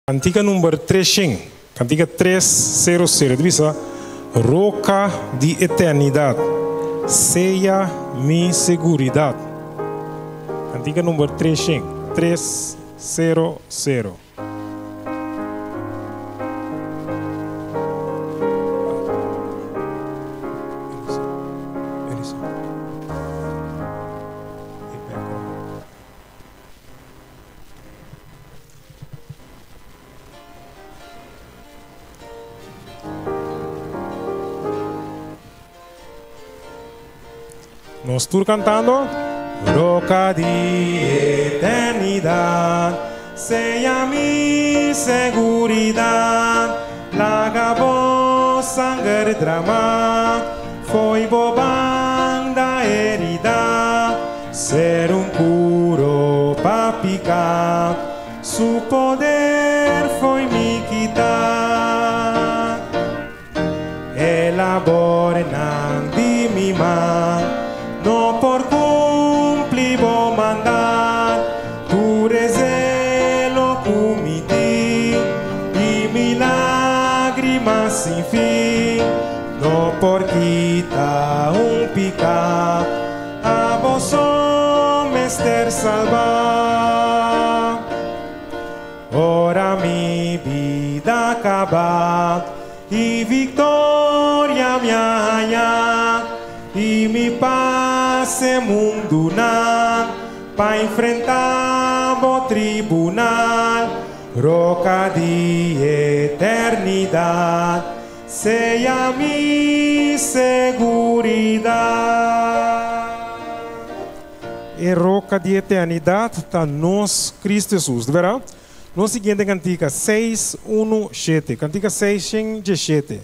Kantika number 300, kantika 300, ta bisa, Roka di eternidat, sea mi seguridat. Kantika number 300, 300. Nos tur cantando. Roca di eternidad, sea mi seguridad, laga bo sanger drama, fo'i bo banda herida, ser un curo pa pica, su poder fo'i mi kita. E labornan di mi man no por cumpli bo mandat, tur e zelo cu mi tin y mi lagrima sin fin no por kita un pica, abo so mester salba. Ora mi bida caba y victoria mi a haña y mi pase mundunan pa enfrenta bo tribunal, roca di eternidad, sea mi seguridad. E roca di eternidad ta nos Cristo Jesus, di berdad? Nos siguiente cantica, seis, uno, shete. Cantica seis shen djeshete.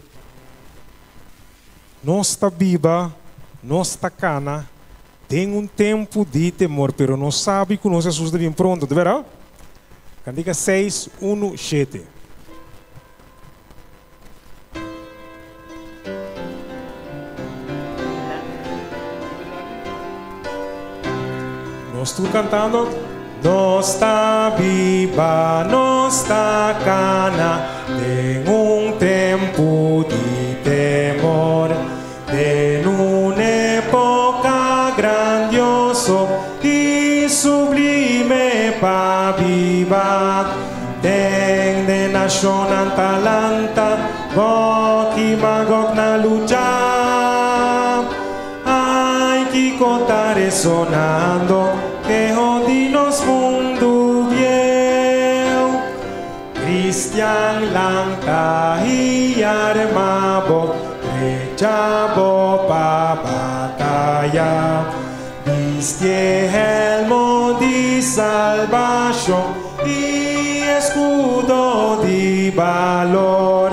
Nos ta biba, nos ta cana den un tempo di temor, pero nos sabi cu nos Jesus ta bin pronto, di berdad? Cantica seis, uno, shete. Nos tur cantando. Nos ta biba, nos ta cana den un tempo di temor, den un epoca grandioso y sublime pa biba. Tende nashonnan ta lanta, Gog i Magog na lucha. Ai, kiko ta resonando, keho di nos mundu bieu. Cristian lanta i arma bo, drecha bo pa bataya. Bisti e helmo di salbashon i eskudo di balor,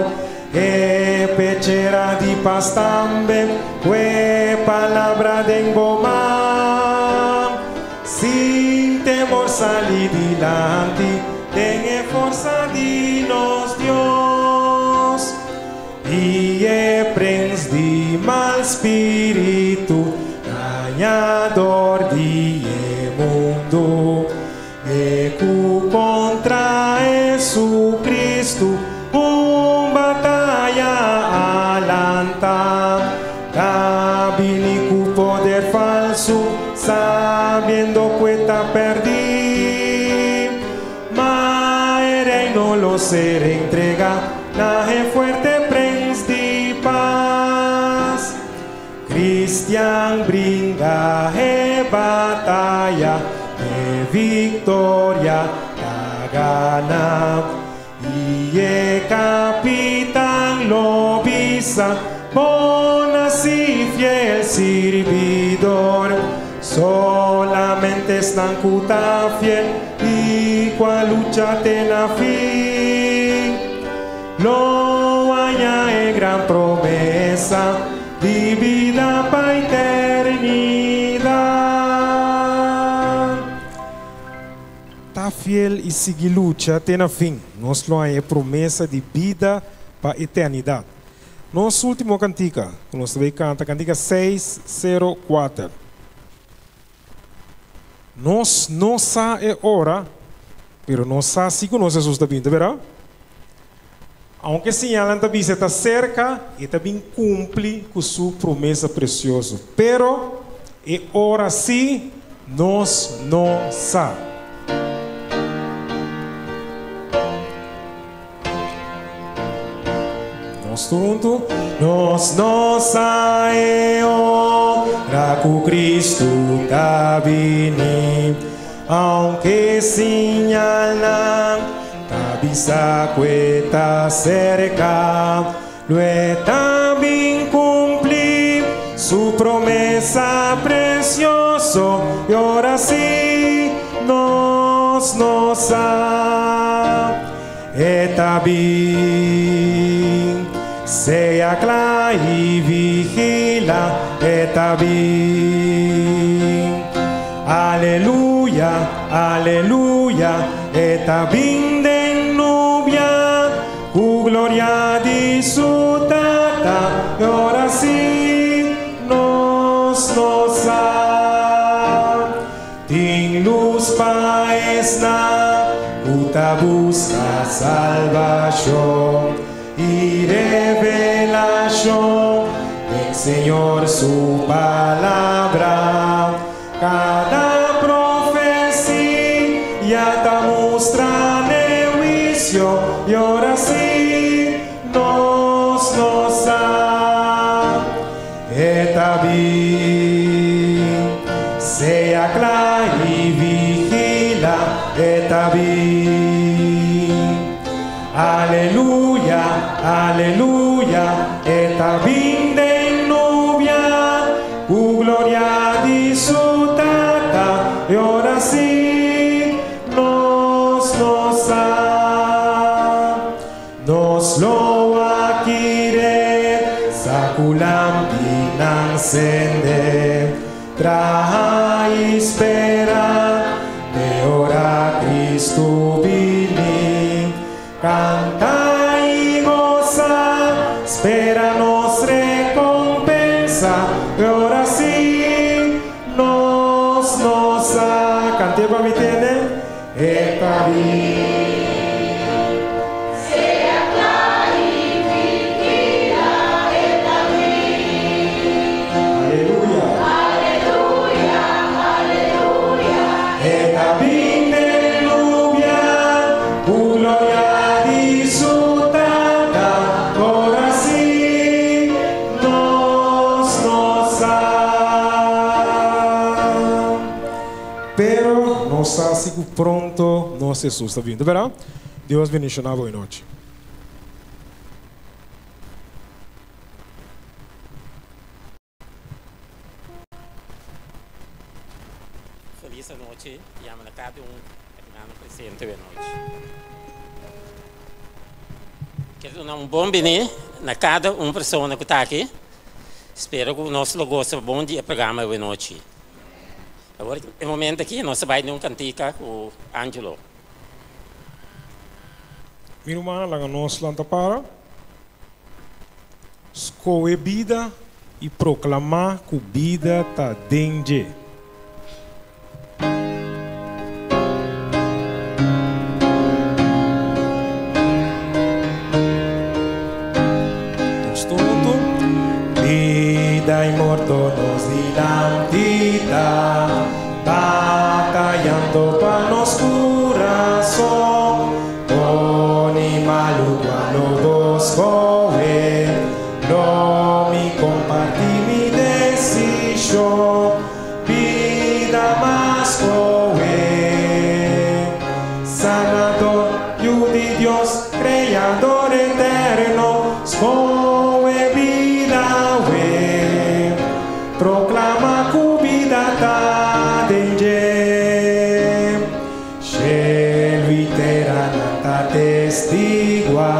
e pechera di pas tambe, ku e palabra den bo man. Sin temor sali dilanti den e forsa di nos Dios. I e prens di mal spiritu, dañador di e mundu, e ku kontra Jesucristo un bataya a lanta, ta bini ku poder falsu, sabiendo ku e ta pèrdí. Ma e reino lo ser entregá na e fuerte Prens di Pas. Cristian bringa e bataya, e victoria ta gana. I e Capitan lo bisa, Bo naci fiel sirbidor. Solamente esnan cu ta fiel y cu a lucha te na fin lo haña e gran promesa di bida pa eternidad. Ta fiel y sigui lucha te na fin, nos lo haña e promesa di bida pa eternidad. Nos último kantika ku nos ta bay kanta, kantika 604. Nos no sa e ora, pero nos sa si ku nos Hesus ta bin, ta bera? Aunke señalnan ta bisa e ta serka, e ta bin kumpli ku su promesa presioso. Pero e ora sí nos no sa. Nos tur huntu. Nos no sa e ora ku Kristu ta bini, aunke señalnan ta bisa ku e ta serka. Lo e ta bin kumpli su promesa presioso, i ora sí nos no sa. E ta bin, sea kla i vigila, e ta bin. Aleluya, aleluya, e ta bin den nubia, ku gloria di su Tata, i ora sí nos no sa. Tin lus pa esnan ku ta buska salbashon i revelashon den Señor su Palabra. Kada profesia ta mustra n'e huisio i ora sí nos no sa. E ta bin, sea kla i vigila, e ta bin. Aleluya, aleluya, e ta bin den nubia, ku gloria di su Tata, e ora sí nos no sa. Nos lo a kire sa ku lampinan sende, traha i spera te ora Kristu bini. Kanta i gosa, spera nos rekompensa, e ora sí nos no sa. Kant'é pa mi tende. E ta bin. Sea kla i vigila, e ta bin. Aleluya. Aleluya, aleluya. E ta bin den nubia, ku gloria di su Tata, ora sí nos no sa. Pero nos sa si ku pronto nos Hesus ta bini. Ta berdad? Dios bendiciona bo e nochi. Feliz anochi, yama na kada un hermano presente e anochi. Kier duna un bon bini na kada un persona ku ta aki. Spero ku nos lo gosa bon di e programa e anochi. Awor e momento aki nos ta bai den un kantika ku Angelo. Mi rumannan, laga nos lanta para, skohe bida i proklamá ku bida ta den dje. Nos tur huntu. Bida i morto nos dilanti ta batayando pa nos kurason. Bon i malu kua lo bo skohe, lo mi kompartí mi desishon. Bida mas kohe. Sanador, Yu di Dios, Kreador eterno, skohe bida awe. Proklama ku bida ta den dje. Shelu i tera nan ta testigua,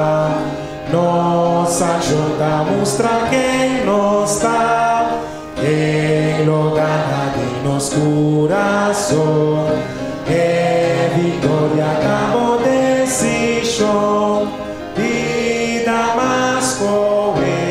nos akshon ta mustra ken nos ta. Ken lo gana den nos kurason? E viktoria ta bo desishon, bida mas kohe.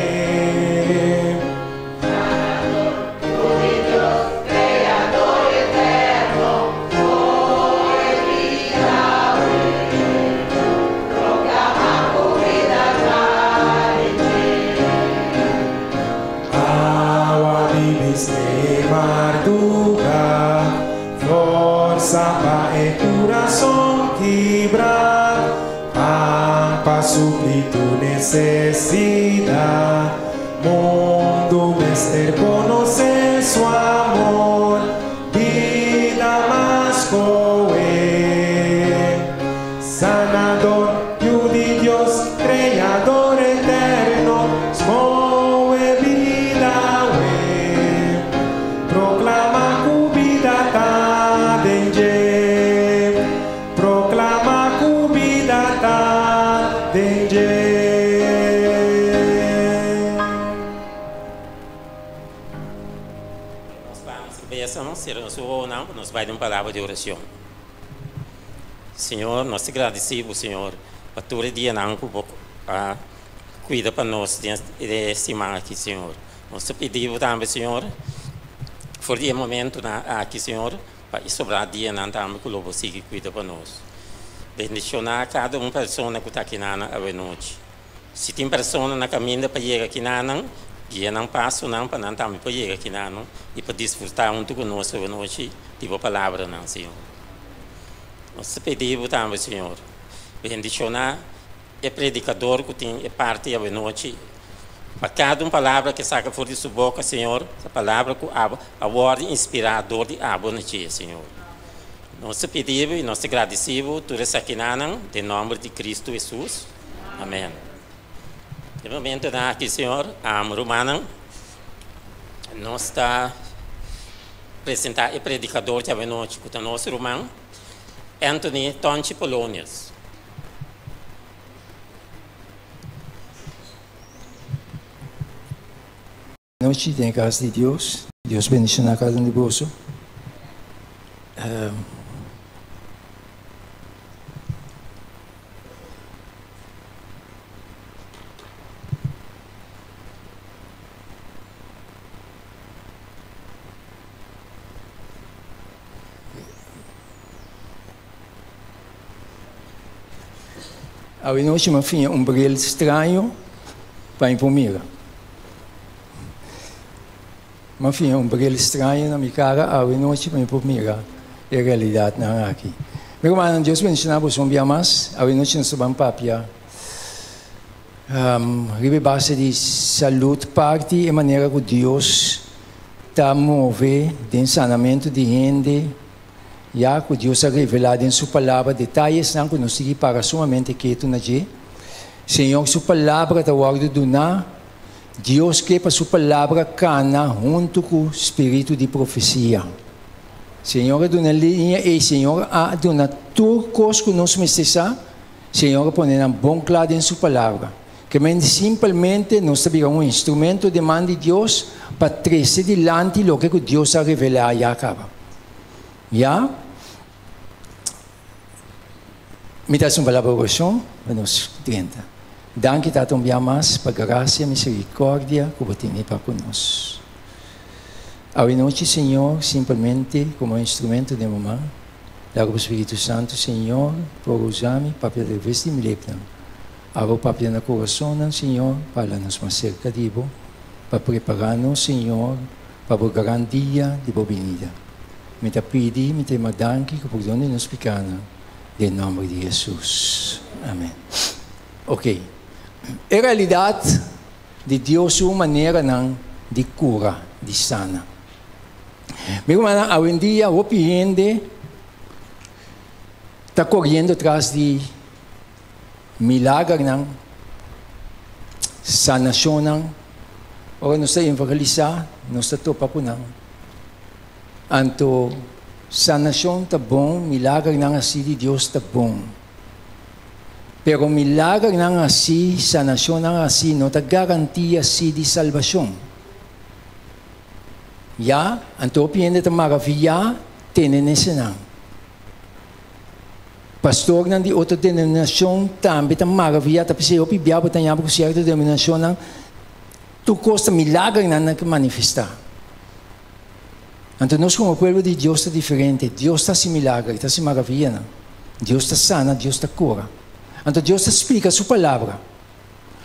libra, pan pa supli tu nesesidat. Mundu mester konosé su amor, bida mas koe. Sanador, Yu di Dios, Kreador eterno, skohe bida awe. Proklama ku bida ta den dje. Proklama ku bida ta den dje. Nos bami sin besa, nos sera nos wowonan pa nos bai den un palabra di oracion. Señor, nos ta gradeci bo, Señor, pa tur e dianan cu bo a cuida pa nos den e siman aki, Señor. Nos ta pidi bo tambe, Señor, for di e momentonan aki, Señor, pa e sobra dianan tambe cu lo bo sigui cuida pa nos. Bendiciona cada un persona cu ta akinanan awenochi. Si tin persona na kaminda pa yega kinanan, guia nan pasonan pa nan tambe por yega kinanan i pa disfrutá huntu ku nos awenochi di bo palabranan, Señor. Nos ta pidi bo tambe, Señor, bendishoná e predikador ku tin e parti awenochi, pa kada un palabra ke saka for di su boka, Señor, ta palabra ku abo a wòrdu inspirá dor di abo na dje, Señor. Nos ta pidi bo i nos ta gradisí bo tur esakinanan den nòmber di Kristu Hesus. Amén. E momentonan aki, Señor, am rumannan, nos ta presentá e predikador djawe nochi ku ta nos ruman Anthony Tonchi Polonius. Nochi den e kas di Dios. Dios bendishoná kada un di boso. Awe nochi mi a fiña un bril straño pa mi por mira. Mi a fiña un bril straño na mi cara awe nochi pa mi por mira e realidadnan aki. Mi rumannan, Dios bendiciona boso un bia mas. Awe nochi nos ta ban papia riba e base di salud parti e manera cu Dios ta move den sanamento di hende, ya cu Dios a revela den su palabra detayesnan cu nos sigui para sumamente ketu na dje. Señor su palabra ta wordo duna, Dios ke pa su palabra cana hunto cu spiritu di profecia. Señor a duna liña ey, Señor a duna tur cos cu nos mester sa, Señor a pone nan bon cla den su palabra. Ke men simpelmente nos ta bira un instrumento den man di Dios pa trese dilanti loke ku Dios a revelá ya kaba. Ya? Mi ta hasi un palabra orashon pa nos drenta. Danki Tata un bia mas pa grasia, miserikòrdia ku bo tene pa ku nos. Awe nochi Señor simpelmente komo instrumento den bo man, laga bo Spiritu Santu Señor por usa mi papia atraves di mi lepnan. Abo papia na kurasonnan, Señor, pa hala nos mas serka di Bo, pa prepará nos, Señor, pa Bo gran dia di Bo binida. Mi ta pidi, mi ta yama danki ku pordon di nos pikánan, den nòmber di Hesus. Amèn. Oke. E realidat di Dios su maneranan di kura, di sana. Mi rumannan, awendia hopi hende ta koriendo tras di Milagernan, sanashonnan, ora nos ta evangelisá, nos ta topa ku nan. Anto sanashon ta bon, milagernan hasi di Dios ta bon. Pero milagernan hasi, sanashonnan hasi no ta garantia si di salbashon. Ya, anto hopi hende ta maraviyá tene nesenan. Pastornan di otro denominacion tambe ta maravilla, ta p'esei hopi bia bo ta ñaba cu cierto denominacionnan tur cos ta milagernan nan ke manifesta. Anto nos como pueblo di Dios ta diferente, Dios ta haci milager, ta haci maravillanan, Dios ta sana, Dios ta cura. Anto Dios ta splica su palabra.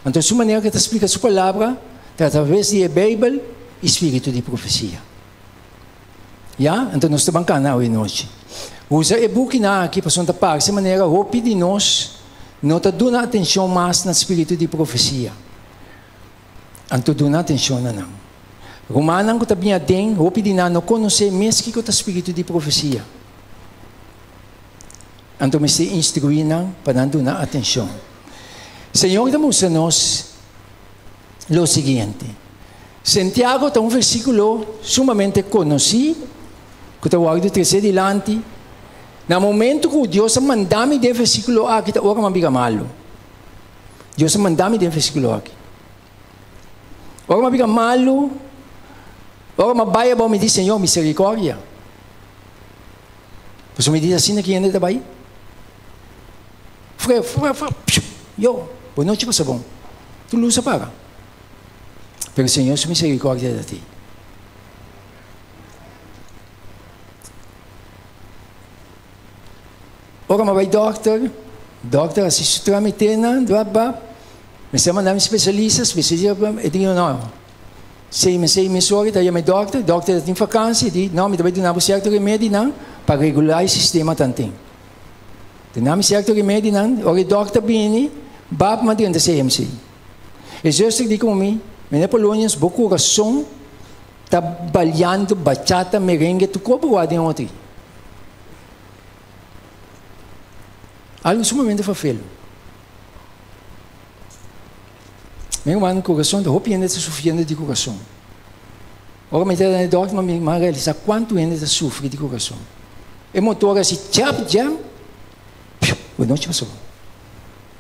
Anto su manera cu e ta splica su palabra ta a traves di e Bijbel y spiritu di profecia. Ya, anto nos ta ban cana awe nochi. Usa e bukinan aki pasobra ta parse manera hopi di nos no ta duna atenshon mas na spiritu di profesia. Anto duna atenshon na nan. Rumannan ku ta bin aden, hopi di nan no konosé mes kiko ta spiritu di profesia. Anto mester instruí nan pa nan duna atenshon. Señor ta mustra nos lo siguiente. Santiago ta un versíkulo sumamente konosí ku ta wòrdu tresé dilanti. Na momentu ku Dios a manda mi den versíkulo aki ta ora mi a bira malu. Dios a manda mi den versíkulo aki. Ora mi a bira malu, ora mi a bai abou mi di, Señor, misericordia. Pasobra mi di asina ki hende ta bai. Fre, fre, fre, pshu, yo, bo nochi pasa bon. Tur lus a paga. Pero Señor su misericordia ta ti. Ora mi a bai dokter, dokter a hasi su tramitenan, bap, bap. Mester a manda mi spesialista, spesialista e di no, sei mi sei mes ora ta yama e dokter, dokter ta tin vakansi, e di no mi ta bai duna bo sierto remedinan pa regulá e sistema tanten. Duna mi sierto remedinan, ora e dokter bini, bap mi a drenta CMC. E zuster di ku mi, Meneer Polonius, bo kurason ta baliando bachata, merengue, tur kos bo wak den otri. Algu sumamente fafelu. Mi ruman, kurason ta hopi hende ta sufriendo di kurason. Ora mi ta na e dòkter mi a realisa kuantu hende ta sufri di kurason. E motor a hasi chap jam, piu, bo nochi pasó.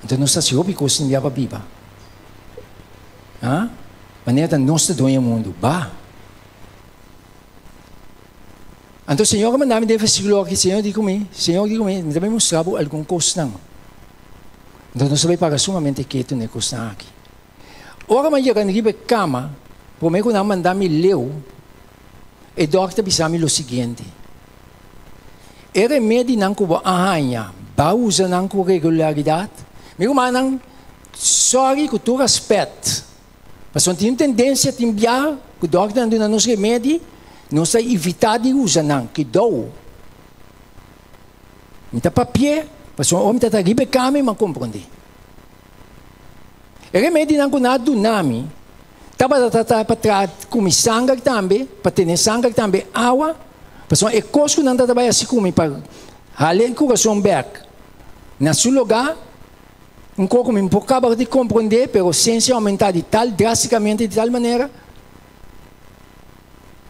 Anto nos ta hasi hopi kos tin bia pa biba. Ha? Manera ta nos ta doño mundu. Ba! Anto Señor a manda mi den versíkulo aki, Señor di ku mi, Señor di ku mi, mi ta bai mustra bo algun kosnan. Anto nos ta bai para sumamente ketu na e kosnan aki. Ora mi a yega riba e kama, promé ku nan a manda mi leu, e dòkter a bisa mi lo siguiente, E remedinan ku bo a haña, ba usa nan ku regularidat? Mi rumannan, sòri ku tur rèspèt, Pasobra tin un tendensia tin bia ku dòkternan duna nos remedi, nos ta evitá di usa nan. Kidou. Mi ta papi'é, pasobra ora mi ta ta riba e kama mi a komprondé. E remedinan ku nan a duna mi tabata ta ta pa traha ku mi sanger tambe, pa tene sanger tambe awa, pasobra e kos ku nan ta ta bai hasi ku mi pa hala e kurason bèk na su lugá, Un koko mi por kaba di komprondé, pero siensia a oumentá di tal drástikamente, di tal manera,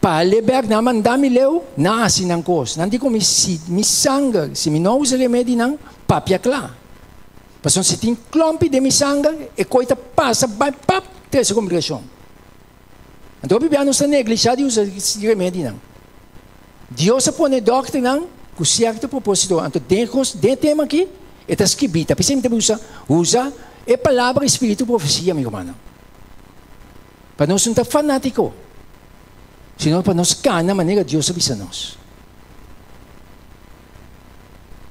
pa hal'é bèk nan a manda mi leu, nan a hasi nan kos. Nan di ku mi, si mi sanger, si mi no usa remedinan, papia kla. Pasobra si tin klòmpi den mi sanger, e koi ta pasa bai pap, trese komplikashon. Anto hopi bia nos ta neglishá di usa remedinan. Dios a pone dòkternan ku sierto propósito. Anto den kos, den e tema aki, e ta skibí. Ta p'esei mi ta usa, usa e palabra espíritu profesia, mi rumannan. Pa nos no ta fanátiko, sino pa nos kana manera Dios a bisa nos.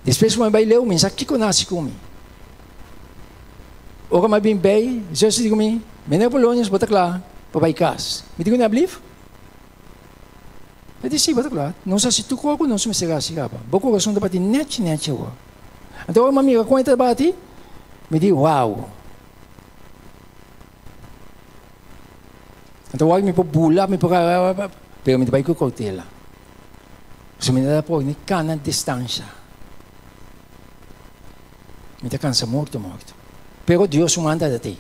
Despues ku mi a bai leu, mi sa kiko nasi ku mi. Ora mi a bin bei, zuster di ku mi, Meneer Polonius, bo ta kla pa bai kas? Mi di ku ne, Ablief? E di, Si, bo ta kla. Nos hasi tur kos ku nos mester hasi kaba. Bo kurason ta bati nèchi nèchi awor. Anto ora mi a mira kon e ta bati, mi di, Wou! Anto awor mi por bula, mi por, pero mi ta bai ku koutela. Pasobra mi ta por ni kana distansha. Mi ta kansa morto morto. Pero Dios su manda ta tei.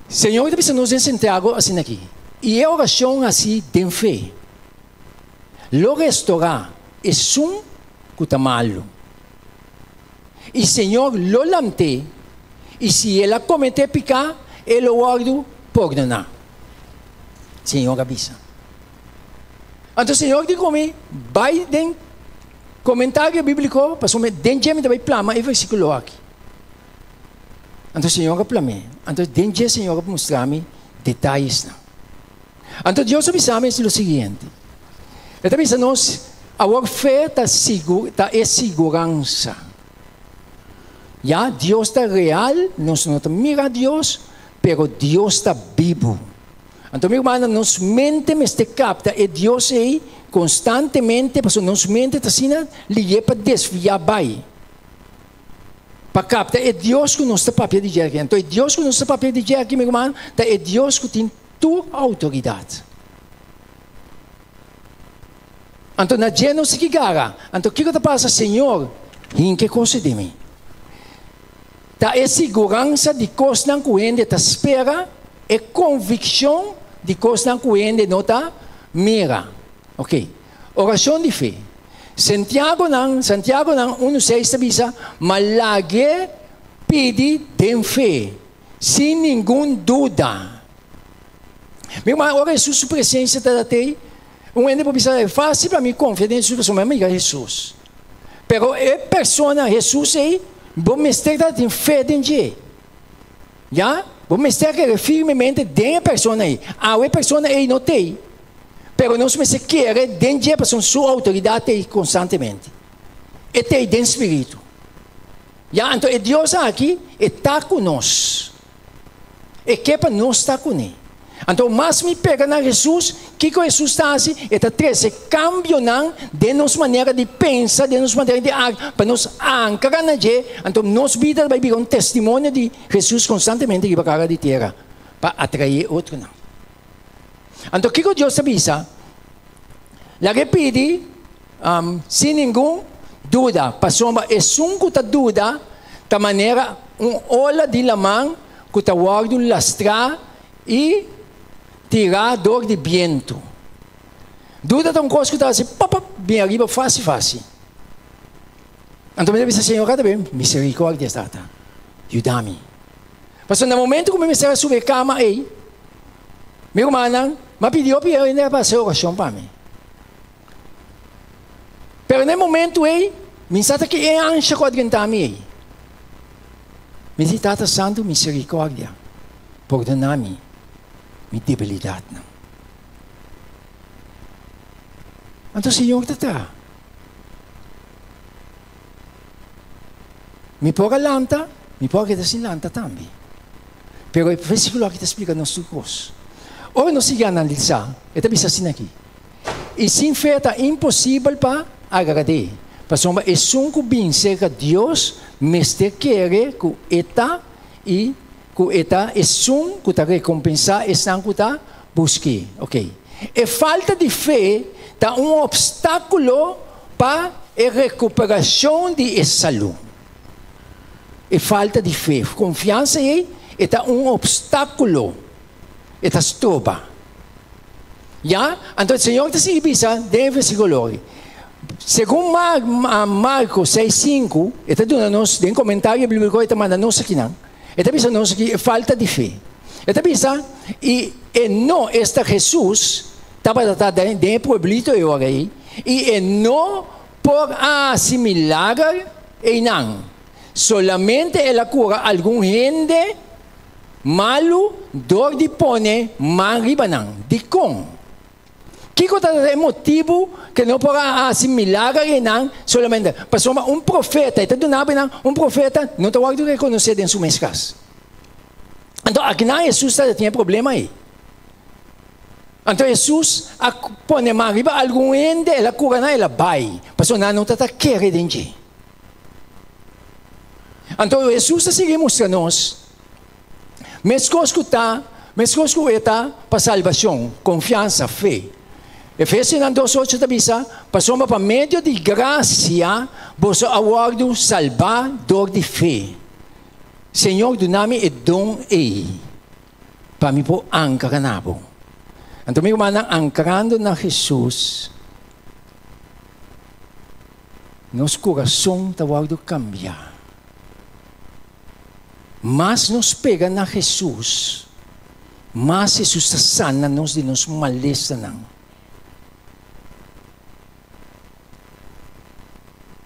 Señor ta bisa nos den Santiago asina aki, I e orashon hasi den fe lo restorá esun ku ta malu, i Señor lo lamt'é, i si el a kometé piká, e lo wòrdu pordoná. Señor a bisa. Anto Señor di ku mi, Bai den komentario bíbliko, pasobra den dje mi ta bai plama e versíkulo aki. Anto Señor a plam'é. Anto den dje Señor a mustra mi detayesnan. Anto Dios a bisa mi lo siguiente. E ta bisa nos, awor fe ta sigur, ta e siguransa. Ya, Dios ta real, nos no ta mira Dios, pero Dios ta bibu. Anto mi rumannan, nos mente mester kapta e Dios ei konstantemente, pasobra nos mente ta asina lié pa desviá bai. Pa kapta e Dios ku nos ta papia di dje aki. Anto e Dios ku nos ta papia di dje aki, mi ruman, ta e Dios ku tin tur outoridat. Anto na dje nos tin ki gara. Anto kiko ta pasa? Señor, hinka e kos ei den mi. Ta e siguransa di kosnan ku hende ta spera, e konvikshon di kosnan ku hende no ta mira. Oke, orashon di fe. Santiagonan, Santiagonan unu seis ta bisa, Ma lag'é pidi den fe, sin ningun duda. Mi ruman, ora Hesus su presensia ta dat'ei, un hende por bisa, E fásil pa mi konfia den Hesus pasobra mi a mira Hesus. Pero e persona Hesus ei, bo mester ta tin fe den dje. Ya? Bo mester kere firmemente den e persona ei. Awe e persona ei no t'ei, pero nos mester kere den dje pasobra su outoridat t'ei konstantemente. E t'ei den spiritu. Ya? Anto e Dios aki, e ta ku nos. E ke pa nos ta kuné. Anto mas mi pega na Hesus, kiko Hesus ta hasi? E ta trese kambionan den nos manera di pensa, den nos manera di aktua, pa nos ankra na dje. Anto nos bida ta bai bira un testimonio di Hesus konstantemente riba kara di tera, pa atraé otronan. Anto kiko Dios ta bisa? Laga e pidi sin ningun duda, pasobra esun ku ta duda ta manera un ola di laman ku ta wòrdu lastrá i tirá dor di bientu. Duda ta un kos ku ta hasi pop pop bin ariba fásil fásil. Anto mi ta bisa, Señor, kada bes miserikòrdia Tata, yuda mi. Pasobra na momento ku mi mester a subi e kama ei, mi rumannan, mi a pidi hopi hende pa hasi orashon pa mi. Pero na e momento ei, mi sa ta ki e ansha ku a drenta mi ei. Mi di, Tata Santu, miserikòrdia, pordona mi mi debilidatnan. Anto Señor ta traha. Mi por a lanta, mi por a keda sin lanta tambe. Pero e versíkulo aki ta splika nos tur kos. Ora nos sigui analisá, e ta bisa asina aki, I sin fe ta imposibel pa agrad'é, pasobra esun ku bin serka Dios mester kere ku e ta i ku e ta esun ku ta rekompensá esnan ku ta busk'é. Oke. E falta di fe ta un opstákulo pa e rekuperashon di e salú. E falta di fe, konfiansa ei, e ta un opstákulo, e ta stroba. Ya? Anto e Señor ta sigui bisa den e versíkulo ori. Segun Marko seis sinku, e ta duna nos, den komentario bíbliko e ta manda nos akinan, e ta bisa nos aki e falta di fe. E ta bisa, I e no, esta Hesus, tabata ta den e pueblito e ora ei, i e no por a hasi milager einan. Solamente el a kura algun hende malu dor di pone man riba nan. Dikon? Kiko ta e motibu ku no por a hasi milager einan solamente? Pasobra un profeta, e ta duna bo einan, un profeta no ta wòrdu rekonosé den su mes kas. Anto akinan Hesus ta tin e problema ei. Anto Hesus a pone man riba algun hende, el a kura nan, el a bai, pasobra nan no ta ta kere den dje. Anto Hesus ta sigui mustra nos, meskos ku ta, meskos ku e ta pa salbashon, konfiansa, fe. Efesionan dos ocho ta bisa, Pasobra pa medio di grasia boso a wòrdu salbá dor di fe. Señor duna mi e don ei pa mi por ankra na bo. Anto mi rumannan ankrando na Hesus, nos kurason ta wòrdu kambiá. Mas nos pega na Hesus, mas Hesus ta sana nos di nos malesanan.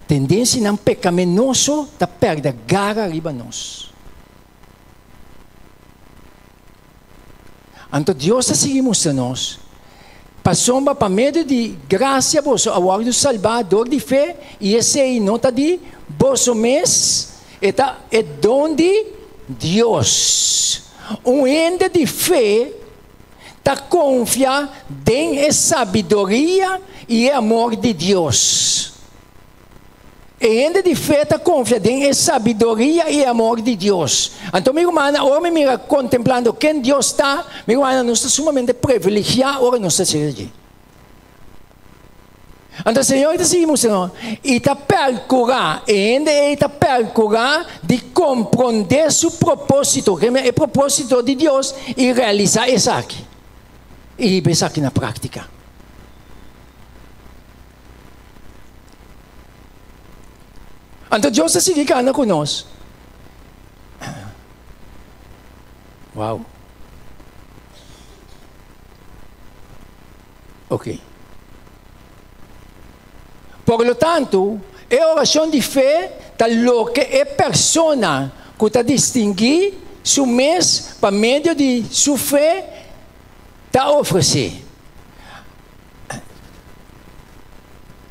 Tendensianan pekaminoso ta pèrdè gara riba nos. Anto Dios ta sigui mustra nos, Pasobra pa medio di grasia boso a wòrdu salbá dor di fe, i esei no ta di boso mes, e ta e don di Dios. Un hende di fe ta konfia den e sabiduria. i e amor di Dios. E hende di fe ta konfia den e sabiduria i e amor di Dios. Anto mi rumannan, ora mi mira kontemplando ken Dios ta, mi rumannan, nos ta sumamente privilegiá ora nos ta serka dje. Anto Señor ta sigui mustra nos, i ta perkurá, e hende ei ta perkurá di komprondé su propósito, e propósito di Dios, i realisá esaki, i hiba esaki na práktika. Anto Dios ta sigui kana ku nos. Wow. Ok. Por lo tanto, e orashon di fe ta loke e persona ku ta distinguí su mes pa medio di su fe ta ofresé.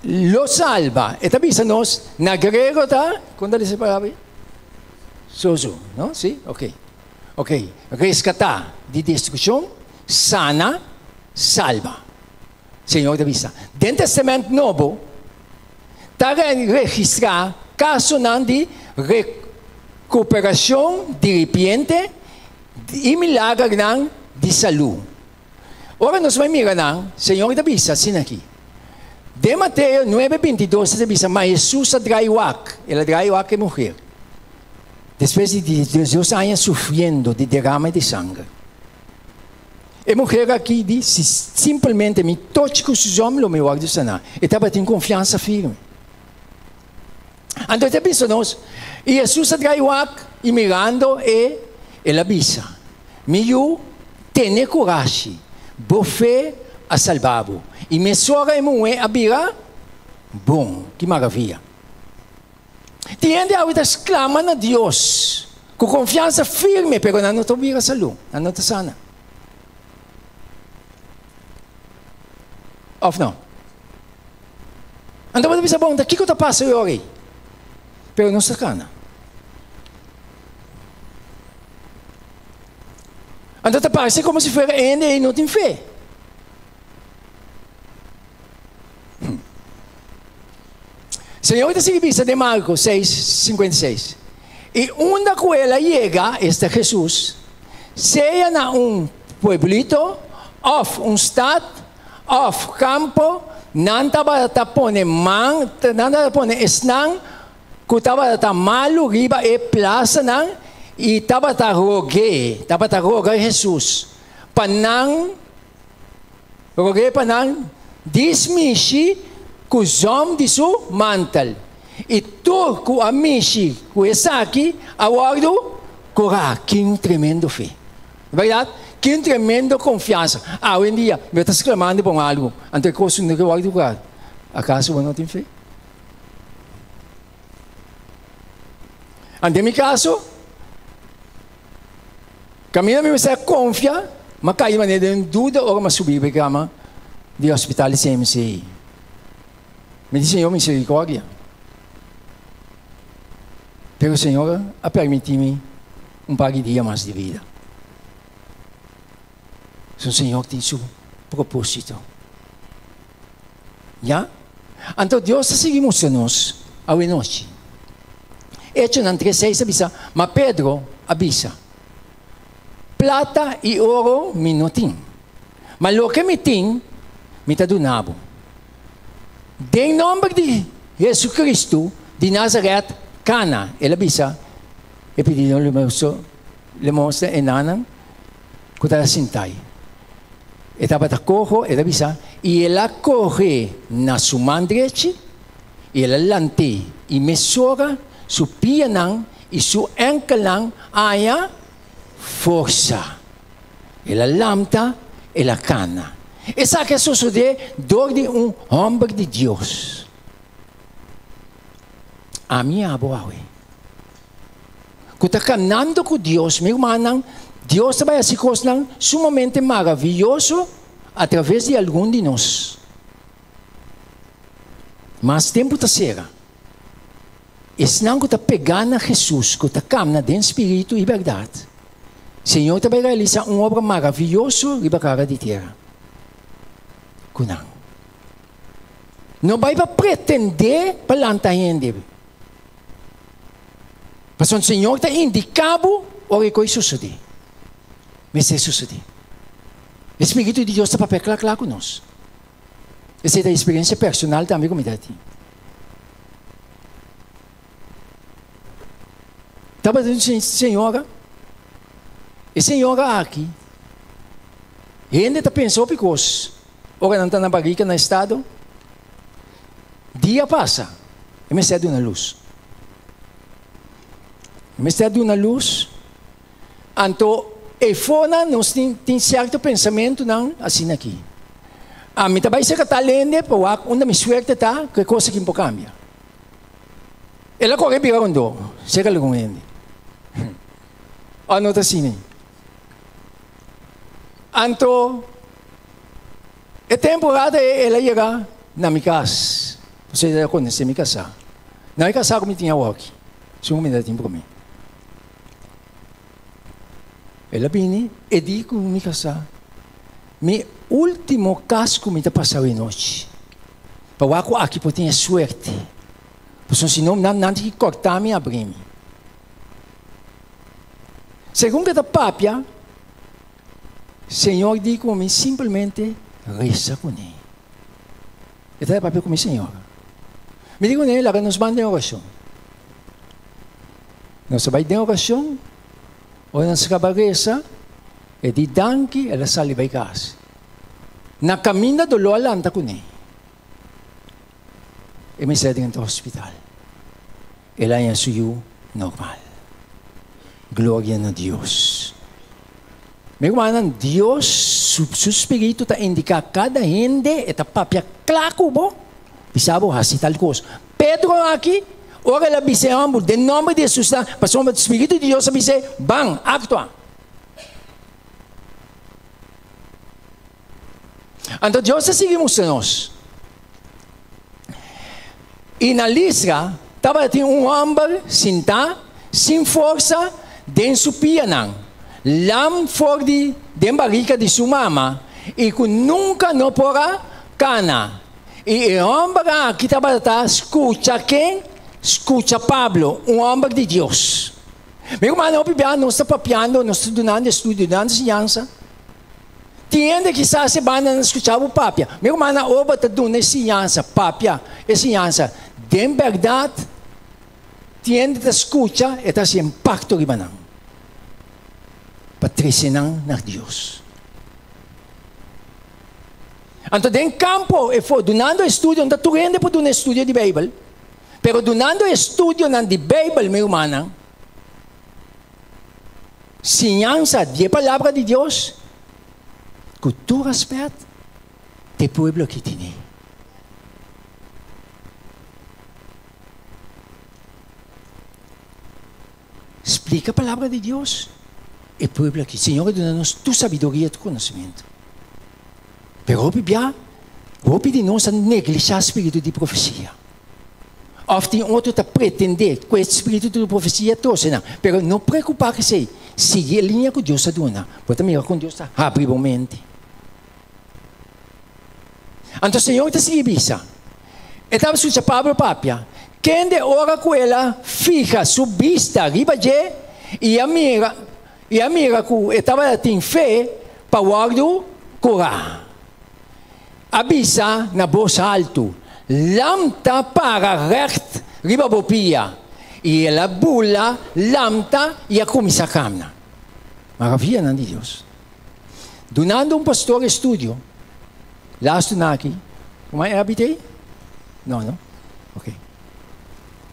Lo salba. E ta bisa nos, na griego ta, kon ta lesa e palabra ei? Sozo, no? Si? Ok. Ok. Reskatá di destrukshon, sana, salba. Señor ta bisa. Den Testament Nobo ta registrá kasonan di rekuperashon diripiente i milagernan di salú. Ora nos bai mira nan, Señor ta bisa asina aki. Den Mateo nuebe bintidos e ta bisa, Ma Hesus a drai wak, el a drai wak e muher, despues di diesdos aña sufriendo di derame di sanger. E muher aki di, Si simpelmente mi tochi ku su zòm, lo mi wòrdu saná. E tabatin konfiansa firme. Anto e ta bisa nos, I Hesus a drai wak, i mirando e, el a bisa, Mi yu, tene kurashi, bo fe a salba bo. I mesora e muhé a bira bon. Ki maravia! Tin hende awe ta sklama na Dios ku konfiansa firme, pero nan no ta bira salú, nan no ta sana. Òf no? Anto bo ta bisa, Bon, ta kiko ta pasa e ora ei? Pero nos ta kana. Anto ta parse komo si fuera e hende ei no tin fe. Señor ta sigui bisa den Marko seis, 56, I unda ku el a yega, esta Hesus, sea na un pueblito òf un stat, òf kampo, nan tabata pone man, nan tabata pone esnan ku tabata ta malu riba e plasanan i tabata rog'é, tabata roga Hesus pa nan, rog'é pa nan dismishi ku zòm di su mantel. I tur ku a mishi ku esaki a wòrdu kurá. Ki un tremendo fe! Bèrdat? Ki un tremendo konfiansa! Awendia, mi ta sklamando pa un algu, anto e kos no ke wòrdu kurá. Akaso bo no tin fe? Anto den mi kaso, kaminda mi mester a konfia, mi a kai di manera den duda ora mi a subi riba e kama di hospital di CMC. Mi di, Señor, misericordia. Pero Señor a permití mi un par di dia mas di bida. Su Señor tin su propósito. Ya? Anto Dios ta sigui mustra nos awenochi. Echonan 3:6 ta bisa, Ma Pedro a bisa, Plata i oro mi no tin, ma loke mi tin, mi ta duna bo. Den nomber di Jesucristo di Nazaret, cana, el a bisa e pididor limosna e nannan cu ta sintai. E tabata coho, el a bisa, y el a coge na su man drechi y el a lant'é, y mesora su pianan y su enkelnan a haña forsa. El a lamta, el a kana. Esaki a sosodé dor di un hòmber di Dios. Ami abo awe, ku ta kanando ku Dios, mi rumannan, Dios ta bai hasi kosnan sumamente maravioso atraves di algun di nos. Mas tempu ta sera. Esnan ku ta pegá na Hesus, ku ta kamna den spiritu i bèrdat, Señor ta bai realisá un obra maravioso riba kara di tera ku nan. No bai pa pretendé pa lanta hende. Pasobra Señor ta indiká bo ora e kos sosodé. Mester sosodé. E Spiritu di Dios ta papia kla kla ku nos. Esei ta eksperensia personal tambe ku mi ta tin. Tabata un señora, e señora aki, hende ta pensa hopi kos ora nan ta na barika na estado. Dia pasa, e mester a duna lus. E mester a duna lus, anto eifonan nos tin tin sierto pensamentunan asina aki. Ami ta bai serka tal hende pa wak unda mi suerte ta ku e kos aki por kambia. El a kore bira rondó serka algun hende. Ora no ta asina. Anto e temporada ei el a yega na mi kas, pasobra el a konosé mi kasá. Na e kasá ku mi tin awoki, segun mi ta tin promé. El a bini, e di ku mi kasá, Mi último kas ku mi ta pasa awenochi, pa wak ku aki por tin e suerte, pasobra si no nan nan tin ki kòrta mi abri mi. Segun ku e ta papia, Señor di ku mi simplemente resa kuné. E ta papia ku mi Señor. Mi di kuné, laga nos ban den orashon. Nos a bai den orashon, ora nos a kaba resa, e di danki, el a sali bai kas. Na kaminda doló a lanta kuné. E mester a drenta hospital. El a haña su yu normal. Gloria na Dios. Mi rumannan, Dios su, su spiritu ta indiká kada hende, e ta papia kla ku bo, bisa bo hasi tal kos. Pedro aki, ora el a bisa e hòmber, den nòmber di Hesus ta, pasobra spiritu di Dios a bis'é, Ban, aktua. Anto Dios ta sigui mustra nos. I na Listra tabatin un hòmber sintá sin forsa den su pianan, lam for di den barika di su mama i ku nunka no por a kana. I e hòmber aki tabata skucha ken? Skucha Pablo, un hòmber di Dios. Mi rumannan, hopi bia nos ta papiando, nos ta dunando estudio, dunando siñansa. Tin hende kisas e banda nan skucha bo papia. Mi rumannan oba ta duna e siñansa, papia e siñansa. Den bèrdat, tin hende ta skucha, e ta hasi impakto riba nan pa trese nan na Dios. Anto den kampo e for dunando estudio, no ta tur hende por duna estudio di Beibel, pero dunando estudionan di Beibel, mi rumannan, Siñansa di e Palabra di Dios ku tur rèspèt ta e pueblo aki tene. Splika Palabra di Dios e pueblo aki. Señor a duna nos tur sabiduria, tur konosementu. Pero hopi bia, hopi di nos a neglishá spiritu di profesia. Òf tin otro ta pretendé ku e spiritu di profesia trose nan. Pero no preokupá ku esei. Sigui e liña ku Dios a duna. Bo ta mira kon Dios ta habri bo mente. Anto Señor ta sigui bisa, E tabata skucha Pablo papia, kende ora ku el a fiha su bista riba dje i a mira i a mira ku e tabata tin fe pa wòrdu kurá. A bisa na bos haltu, Lamta para règt riba bo pia. I el a bula, lamta i a kuminsá kamna. Maravianan di Dios. Dunando un pastor estudio, lastu na aki, Ruman Abby ta ei? No, no? Ok.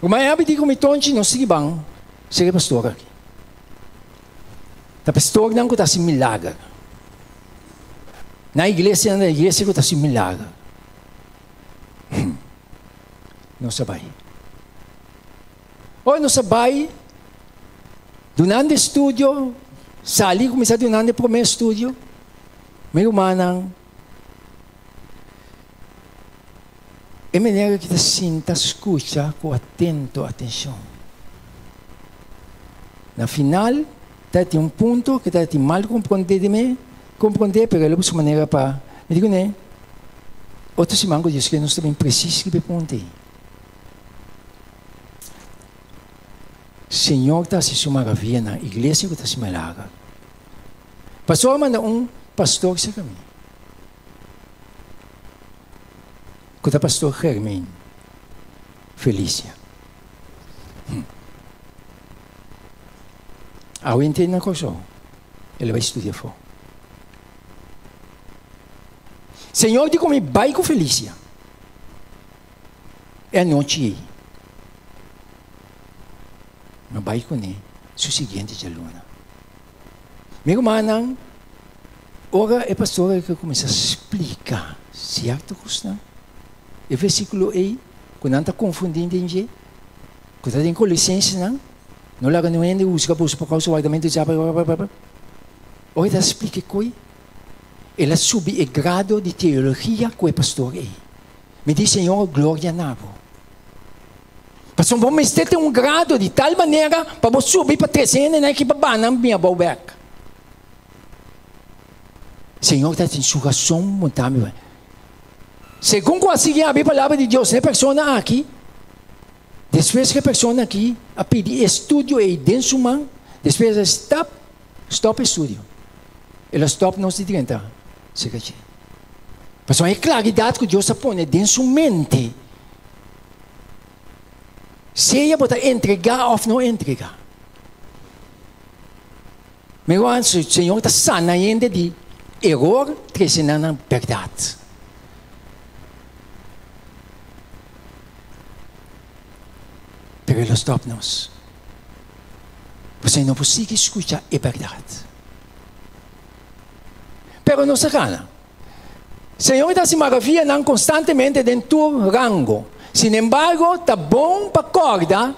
Ruman Abby di ku mi tonchi no sigui ban ser e pastor aki. Ta pastornan ku ta hasi milager. Na iglesianan ta iglesia ku ta hasi milager. Nos a bai. Ora nos a bai, dunando estudio, sali kuminsá dunando e promé estudio, mi rumannan, e manera ki ta sinta skucha ku atento atenshon. Na final ta tin un punto ku ta tin mal komprondé di mi, komprondé, pero el a buska manera pa mi di kuné. Otro siman ku Dios ke nos ta bin presis riba e punto ei. Señor ta hasi su maravianan, iglesia ku ta hasi milager. Pastor a manda un pastor serka mi, ku ta pastor Germain Felicia. Awe henter na Kòrsou, el a bai studia afó. Señor di ku mi bai ku Felicia e anochi ei. Mi a bai kuné su siguiente djaluna. Mi rumannan, ora e pastor a kuminsá splika sierto kosnan, e versíkulo ei ku nan ta konfundí den dje, ku ta den Kolosensenan, No laga niun hende husga boso pa kousa wardamentu di sabat, blablabla. Ora e ta splika e koi, el a subi e grado di teologia ku e pastor ei. Mi di, Señor, gloria na bo. Pasobra bo mester tin un grado di tal manera pa bo subi pa trese hendenan aki pa baha nan bin abou bek. Señor ta tin su rason monta mi. Segun ku a sigui habia e palabra di Dios na e persona aki, despues ku e persona aki a pidi e estudio ei den su man, despues a stap, stop e estudio. El a stop nos di drenta serka dje. Pasobra e klaridat ku Dios a pone den su mente, sea bo ta entregá òf no entregá. Mi ruman, Señor ta sana hende di eror, trese nan na bèrdat. Pero e lo stòp nos. Pasobra e no por sigui skucha e bèrdat. Pero nos a gana. Señor ta hasi maravianan konstantemente den tur rango. Sinembargo, ta bon pa kòrda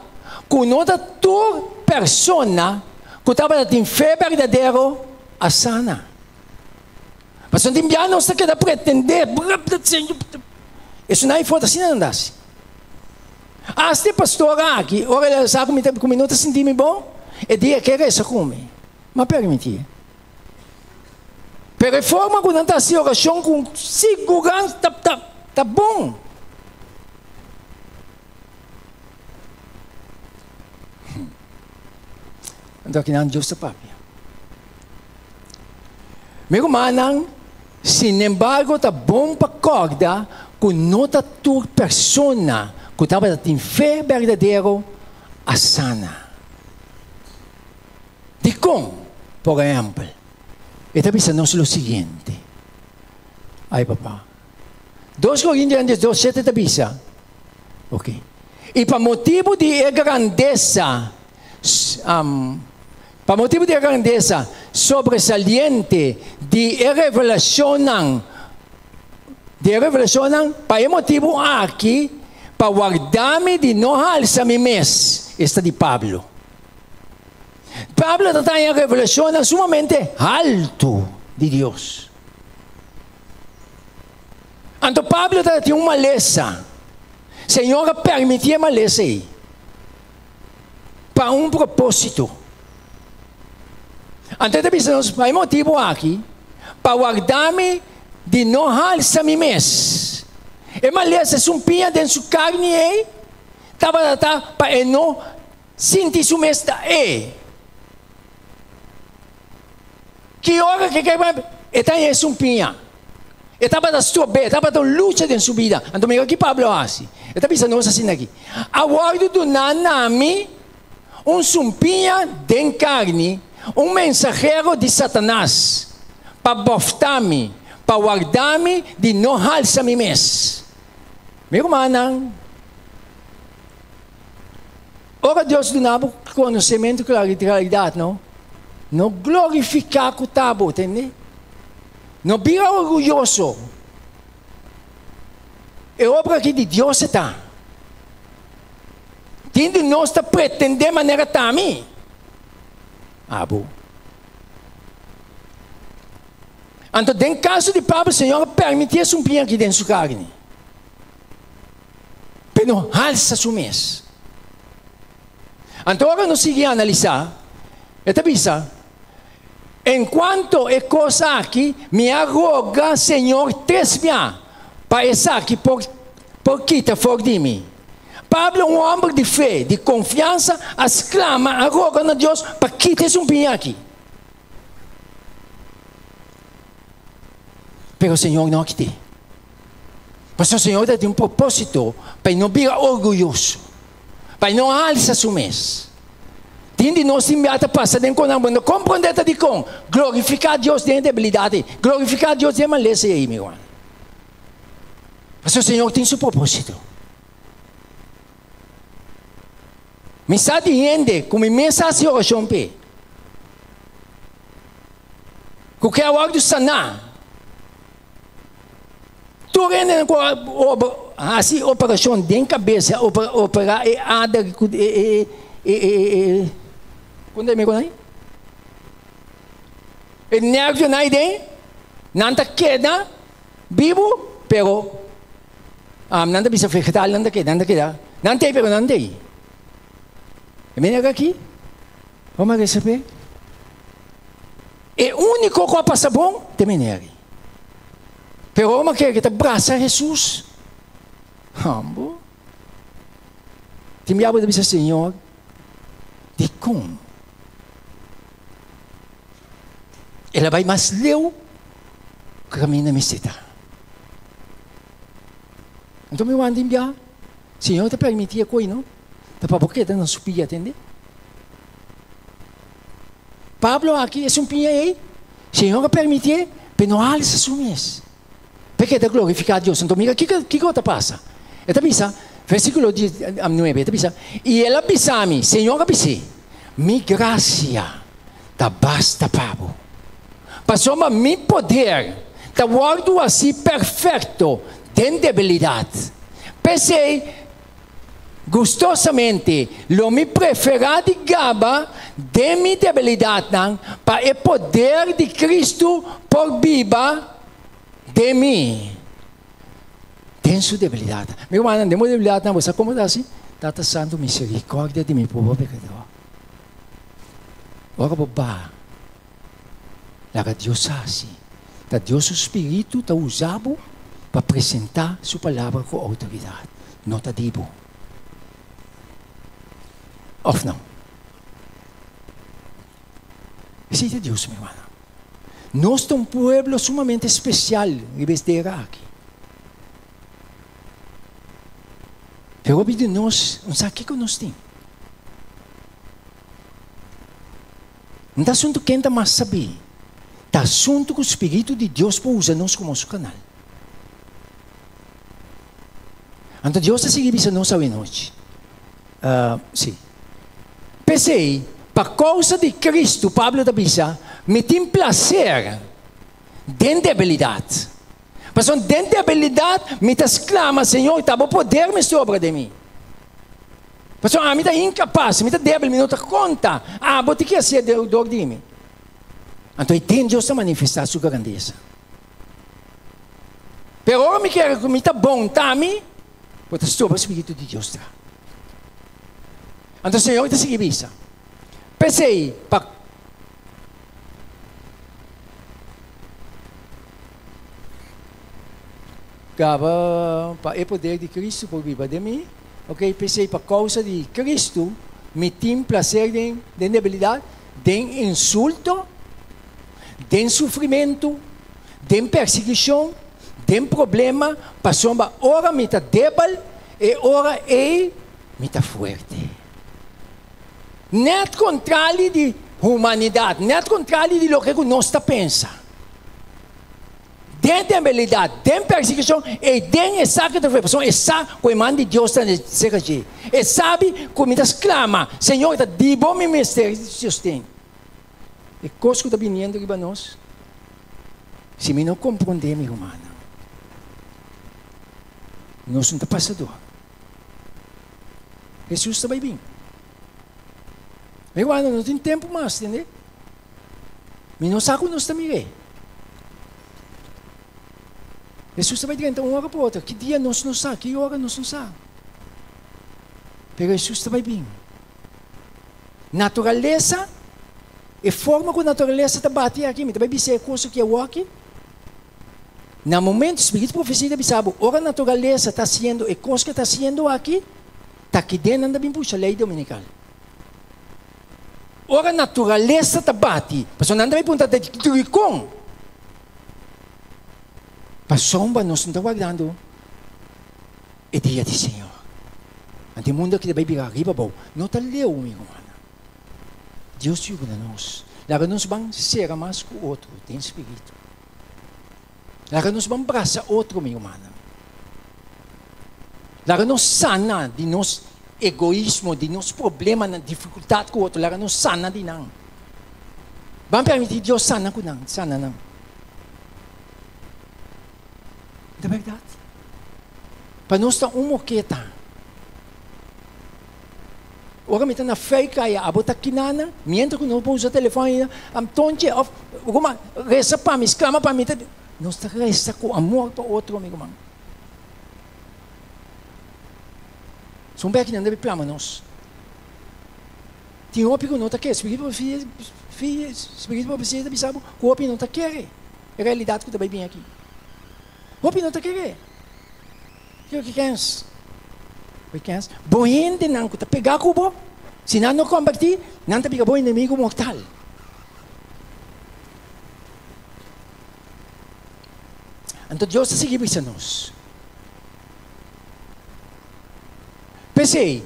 ku no ta tur persona ku tabata tin fe berdadero a sana. Pasobra tin bia nos ta keda pretendé, Esun nan for ta asina nan ta hasi. Asta e pastor aki, ora el a sa ku mi no ta sinti mi bon, e dia ke resa ku mi. M'a permití. Pero e forma ku nan ta hasi orashon ku sigurans ta ta ta bon. Anto akinan Dios ta papia. Mi rumannan, sinembargo ta bon pa kòrda ku no ta tur persona ku tabata tin fe berdadero a sana. Dikon? Por ehèmpel, e ta bisa nos lo siguiente. Ai papá. Dos Korintionan diesdos shete ta bisa, ok, I pa motibu di e grandesa, pa motibu di e grandesa sobresaliente di e revelashonnan, di e revelashonnan, pa e motibu aki, pa warda mi di no halsa mi mes, esta di Pablo. Pablo ta taña revelashonnan sumamente haltu di Dios. Anto Pablo ta tin un malesa. Señor a permití e malesa ei pa un propósito. Anto e ta bisa nos, pa e motibu aki, pa warda mi di no halsa mi mes. E malesa, e sumpiña den su karni ei, tabata ta pa e no Sinti su mes ta e. Ki ora ke ke e ta e sumpiña. E tabata strob'é, e tabata un lucha den su bida. Anto mira ki Pablo a hasi. E ta bisa nos asina aki, A wòrdu duná na mi un sumpiña den karni, un mensahero di Satanas, pa bòfta mi, pa warda mi di no halsa mi mes. Mi rumannan. Ora Dios duna bo konosementu ku klaridat, no, no glorifiká ku ta bo, tende? No bira orguyoso. E obra aki di Dios e ta. Tin di nos ta pretendé manera ta mi. Abo. Anto den kaso di Pablo, Señor a permití e sumpiña aki den su karni. P'e no halsa su mes. Anto ora nos sigui analisá, e ta bisa, En kuanto e kos aki, mi a roga Señor tres bia. Pa esaki por por kita for di mi. Pablo, un hòmber di fe, di konfiansa, a sklama, a roga na Dios pa kita e sumpiña aki. Pero Señor no a kit'é. Pasobra Señor ta tin un propósito pa e no bira orguyoso, pa e no alsa su mes. Tin di nos tin bia ta pasa den konan bo no komprondé ta dikon. Glorifiká Dios den e debilidat ei. Glorifiká Dios den e malesa ei, mi ruman. Pasobra Señor tin su propósito. Mi sa di hende ku mi mes a hasi orashon p'e. Ku ke a wòrdu saná. Tur hendenan ku a hasi operashon den kabes, a operá e ader ku e e e e kon ta yama e kos ei? E nervionan ei den, nan ta keda bibu, pero nan ta bisa vegetal nan ta keda, nan ta keda, nan ta ei pero nan ta ei. E manera aki, bo a resebé. E úniko ku a pasa bon ta e manera ei. Pero ora mi a kere ku ta brasa Hesus, hambo. Tin bia bo ta bisa, Señor, dikon? El a bai mas leu ku kaminda mester ta. Anto mi wanta tin bia, Señor ta permití e koi no, ta pa bo keda na su pia, tende? Pablo aki es un piña ei, Señor a permitié p'e no alsa su mes, p'e keda glorifiká Dios. Anto mira kiko kiko ta pasa. E ta bisa, versíkulo nuebe, e ta bisa, I el a bisa mi, Señor a bis'é, Mi grasia ta basta pa bo, pasobra mi poder ta wòrdu hasí perfekto den debilidat. P'esei, Gustosamente lo mi preferá di gaba den mi debilidatnan pa e poder di Cristo por biba den mi. Den su debilidatnan. Mi rumannan, den bo debilidatnan bo sa komo ta hasi? Tata Santu, misericordia di mi pober pekador. Ora bo baha, laga Dios hasi. Ta Dios su spiritu ta usa bo pa presentá su palabra ku outoridat, no ta di bo. Òf no? Esei ta Dios, mi hermano. Nos ta un pueblo sumamente spesial riba es tera aki. Pero hopi di nos no sa kiko nos tin. No ta asuntu ken ta mas sabí, ta asuntu ku spiritu di Dios por usa nos komo su kanal. Anto Dios ta sigui bisa nos awenochi, Sí. P'esei, pa kousa di Kristu, Pablo ta bisa, mi tin plaser den debilidat. Pasobra den debilidat mi ta sklama, Señor, ta bo poder mester obra den mi. Pasobra ami ta inkapas, mi ta debil, mi no ta konta. Abo tin ki hasié dor di mi. Anto ei den Dios ta manifestá su grandesa. Pero ora mi kere ku mi ta bon ta mi, bo ta stroba spiritu di Dios tra. Anto Señor ta sigui bisa, P'esei, pa. Gaba pa e poder di Cristo por biba den mi. Ok, p'esei pa causa di Cristo mi tin placer den den debilidad, den insulto, den sufrimento, den persiguicion, den problema, pasobra ora mi ta debel, e ora ei mi ta fuerte. Net contrali di humanidad, net contrali di loke cu nos ta pensa. Den debilidad, den persiguicion, e den esaki ta pasobra e sa cu e man di Dios ta cerca dje. E sabi cu mi ta sclama, Señor, ta di bo mi mester sosten. E cos cu ta biniendo riba nos, si mi no comprende, mi rumannan, nos no ta pasa dor. Hesus ta bai bin. Mi rumannan, no tin tempu mas, tende? Mi no sa ku nos ta mir'é. Hesus ta bai drenta un ora pa otro. Ki dia nos no sa, ki ora nos no sa. Pero Hesus ta bai bin. Naturalesa, e forma ku naturalesa ta bati aki, mi ta bai bisa e kos aki awoki. Na momento, spiritu di profesia ta bisa bo, ora naturalesa ta hasiendo e kos ku e ta hasiendo aki, ta kiden nan ta bin pusha lei dominikal. Ora naturalesa ta bati, pasobra nan ta bin puntra ta dikon? Pasobra nos no ta wardando e dia di Señor. Anto e mundu aki ta bai bira ariba abou. No ta leu, mi rumannan. Dios yuda nos. Laga nos ban sera mas ku otro den spiritu. Laga nos ban brasa otro, mi rumannan. Laga nos sana di nos egoismo, di nos problemanan, difikultat ku otro. Laga nos sana di nan. Ban permití Dios sana ku nan, sana nan. Ta bèrdat? Pa nos ta un moketa. Ora mi ta na Fuikaya, abo ta kinana, mientras ku nos por usa telefòn ainda, am Tontje òf ruman, resa pa mi, sklama pa mi. Nos ta resa ku amor pa otro, mi ruman. Son bèki nan debe plama nos. Tin hopi ku no ta kere. Spiritu profesia, spiritu profesia ta bisa bo ku hopi no ta kere e realidat ku ta bai bin aki. Hopi no ta kere. Kiko ki kens? Bo kens? Bo hendenan ku ta pegá ku bo, si nan no kombertí, nan ta bira bo enemigu mortal. Anto Dios ta sigui bisa nos. P'esei,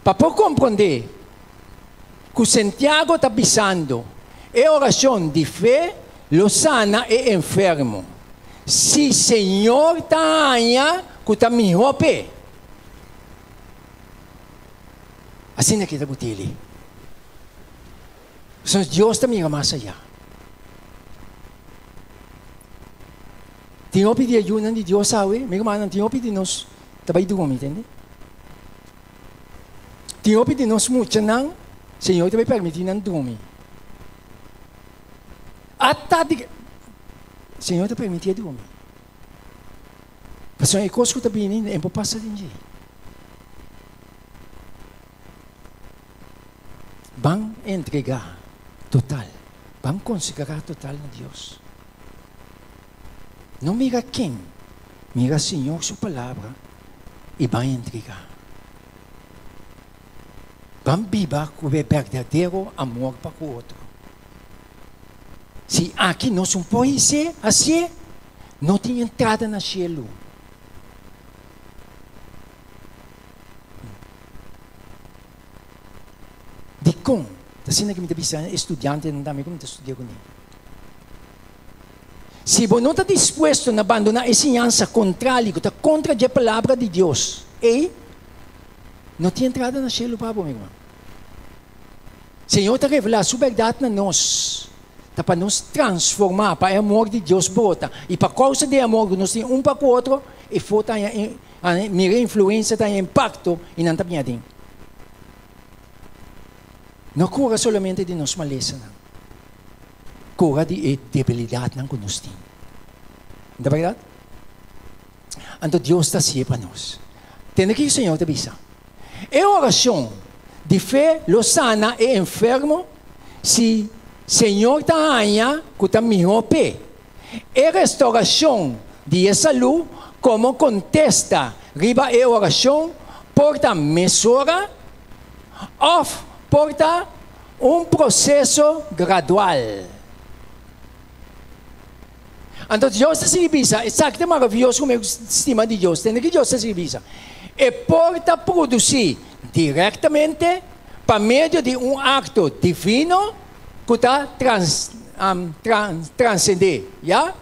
pa por komprondé ku Santiago ta bisando e orashon di fe lo sana e enfermo, si Señor ta haña ku ta mihó p'e. Asina ke ta gutili. Pasobra Dios ta mira mas ayá. Tin hopi di e yunan di Dios awe, mi rumannan, tin hopi di nos ta bai drumi, tende? Tin hopi di nos muchanan, Señor ta bai permití nan drumi. Ata di Señor ta permití e drumi. Pasobra e kos ku ta bini, e por pasa den dje. Ban entregá total, ban konsagrá total na Dios. No mira ken, mira Señor su palabra i ban entregá. Ban biba ku e berdadero amor pa ku otro. Si aki nos un por hesé, hasié, no tin entrada na shelu. Dikon? Ta asina ku mi ta bisa e studiantenan tambe ku mi ta studia kuné. Si bo no ta dispuesto na bandoná e siñansa kontrali ku ta kontra dje Palabra di Dios ei, no tin entrada na shelu pa bo, mi ruman. Señor ta revelá Su bèrdat na nos, ta pa nos transformá, pa e amor di Dios brota, i pa kousa di e amor ku nos tin un pa ku otro, e for ta haña, mira e influensia, ta haña impakto, i nan ta biña aden. No kura solamente di nos malesanan, kura di e debilidatnan ku nos tin. No ta bèrdat? Anto Dios ta hasié pa nos. Tende kiko Señor ta bisa. E orashon di fe lo sana e enfermo si Señor ta haña ku ta mihó p'e. E restaurashon di e salú komo kontesta riba e orashon por ta mesora òf por ta un proseso gradual. Anto Dios ta sigui bisa, esaki ta maravioso ku mi stima di Dios, tende ki Dios ta sigui bisa, E por ta produsí direktamente pa medio di un akto divino ku ta transendé, ya.